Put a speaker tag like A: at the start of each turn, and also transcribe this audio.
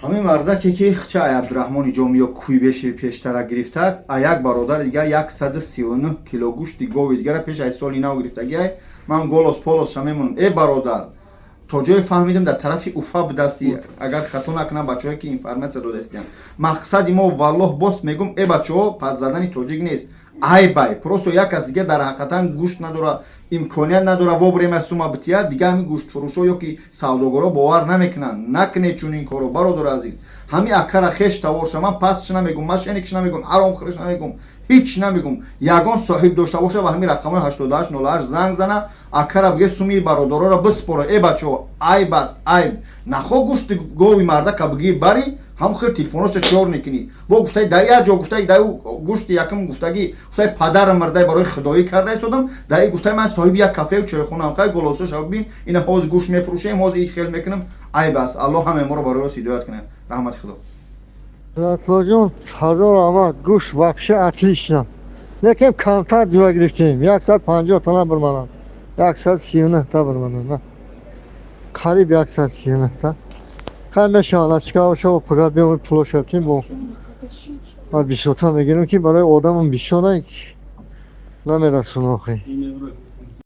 A: Ҳамин мардаке, ки хча ай Абдураҳмони Ҷомӣ ё Куйбеши пештара гирифта, а як бародари дига 139 кило гӯшти гови дигара пеш аз соли нав гирифтагиай. Ман голос полосша мемонам. Э, бародар, то ҷое фаҳмидам, дар тарафи Уфа будасти, агар хато накунам, бачаҳое ки информация додаистиям. Мақсади мо, валлоҳ, боз мегум, э, бачаҳо, пас задани тоҷик нест, айбай. Просто як кас дига дар ҳақиқатан гӯшт надора, имконият надора вовремя сума бития. Дига ҳамин гӯштфурӯшо ё ки савдогаро бовар намекунанд. Накунед чунин коро, бародари азиз. Ҳамин акара хеш таворша, ман пасш намегум, мошенникш намегум, ҳаромхӯрш намегум, ҳеч намегум. Ягон соҳиб дошта боша, ва ҳамин рақамҳои 8808 занг зана, акара биге, суми бародароро биспора. Э, бачаҳо, айб аст, айб. Нахо гӯшти гови мардака бигӣ бари, ҳам хел телефоноша чиёр мекунӣ. Бо гуфтаи дар як ҷо, гуфтаи дар гӯшти якум гуфтагӣ, гуфтаи падарам мурдай, барои худоӣ карда истодам. Дар и гуфтаи ман соҳиби як кафею чойхонаам. Хай, голосоша бибин, ина ҳозир гӯшт мефурӯшем, ҳозир и хел мекунам. Айб аст. Аллоҳ ҳамаи моро барои рост ҳидоят кунад. Раҳмати Худо.
B: Ҷон, ҳазор раҳмат, гӯшт вообще отлично, лекин камтар ҷура гирифтем. 150 та набурманам, 139 та бурманам, қариб 139 та. Хай, мешавад, чикар боша, пага биём, пулоша битем, бо баъд бисёртар мегирем, ки барои одамам бисёра намерасона охи.